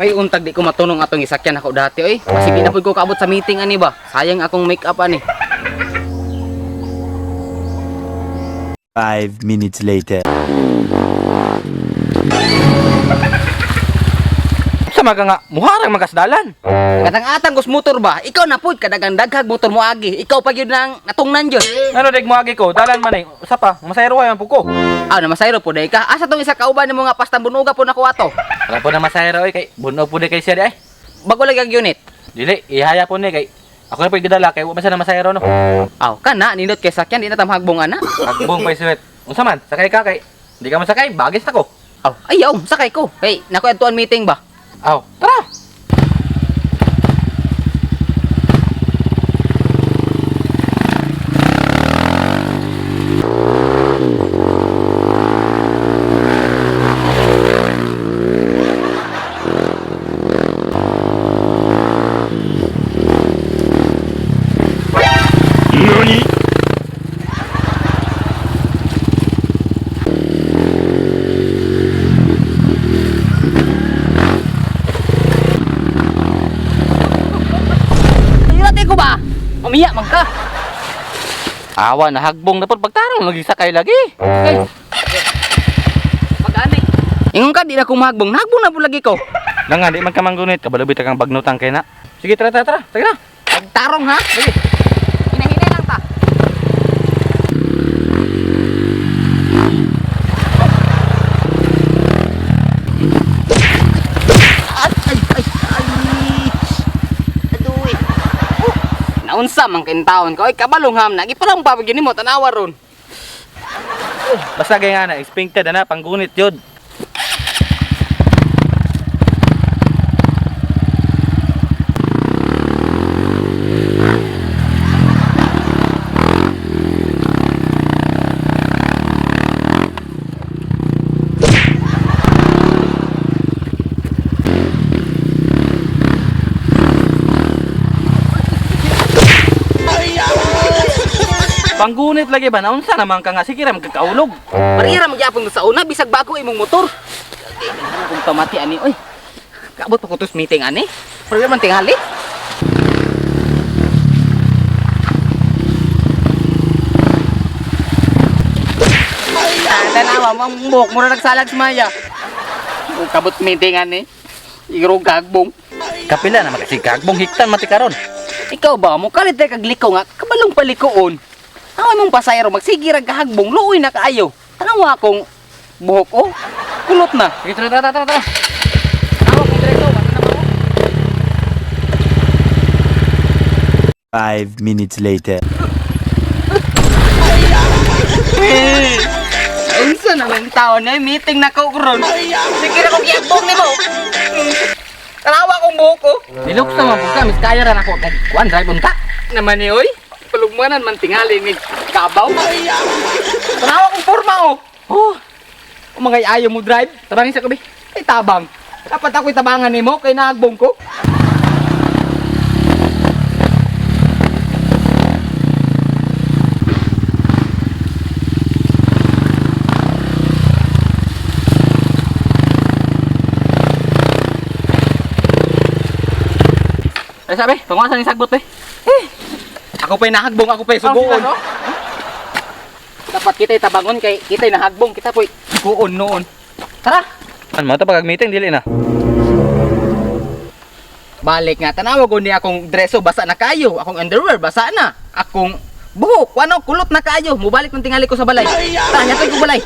May untag di ko matunong atong isakyan ako dati oy. Kasi di na pud ko kaabot sa meeting ani ba. Sayang akong make-up ani. 5 minutes later. Sa maga nga, muharang magasdalan. Katang-atang kus motor ba? Ikaw na pud kadagang daghag motor mo agi. Ikaw pa gyud nang natungnan jud. Ano deg mo agi ko, dalan man ay, usa pa, masayro ay ang puko. Ah, na masayro po day ka. Asa tong isa kauban nimo nga pastang bunuga po nako ato. Wala po na masayro oy kay bunog po di kay siya di ay. Bago lagi ang unit. Dili, ihaya po ni kay ako na po gidala kay wa man siya na masayro no. Aw, kana nindot kay sakyan di na tamhagbong ana. Agbong pa suwet. Unsa man, sakay ka kay di ka masakay, bagis na ko. Aw, ayaw, sakay ko. Hey, nako adtuan meeting ba? Aw, tara. Ayun ko ba? Umiya man ka. Awa na hagbong na pod pagtarong lagi sakay lagi. Hey. Pag-ani. Ingon ka di na kumahagbong, nagbong na po lagi ko. Nang di man ka manggunit, kabalo bita kang bagnutang kay na. Sige, tara tara tara. Sige na. Pagtarong ha. Sige. Hinahinay lang ta. Ay, ay, ay, ay. Aduy. Oh, naunsa man kintaon ko. Ay, kabalong ham na. Gipalang pa gyud nimo tanawa ron. Basta gay nga na, expected na panggunit yun. Panggunit lagi ba? Naunsa naman ka nga sige ra magkakaulog. Parira magyapon sa una bisag bago imong motor. Ay, kung pamati ani oy. Kaabot pa ko tos meeting ani. Problema man tingali. Tanawa mang buhok mura nagsalag sa maya. Kung kabot meeting ani. Igro gagbong. Kapila na makasikagbong hiktan mati karon. Ikaw ba mo kalit kag liko nga kabalong palikoon. Away mong pasayro magsige ra kahagbong luoy na kaayo. Tanawa akong buhok oh. Kulot na. Sige, tara tara tara tara. Tawag kong diretso, wala na mo. 5 minutes later. Unsa na lang taon na meeting na ko karon. Sige ra kong giagbong nimo. Tanawa akong buhok ko. Nilok sa mga ka, mis kaya ra nako kay kuan drive unta. Naman ni oy. Palugmanan man tingali ni kabaw. Tanawa akong porma oh. Oh, Mga ayaw mo drive. tabangin sa kabi. Ay tabang. Dapat ako'y tabangan nimo kay naagbong ko. Ay sabi, panguan sa ning sagbot be. Ako pa'y nahagbong, ako pa'y subuon. no? Dapat kita'y tabangon kay kita'y nahagbong, kita po'y subuon noon. Tara! An mo ta pag meeting dili na. Balik nga, tanawa ko ni akong dreso, basa na kayo. Akong underwear, basa na. Akong buhok, ano, kulot na kayo. Mubalik ng tingali ko sa balay. Tara, nyatoy ko balay.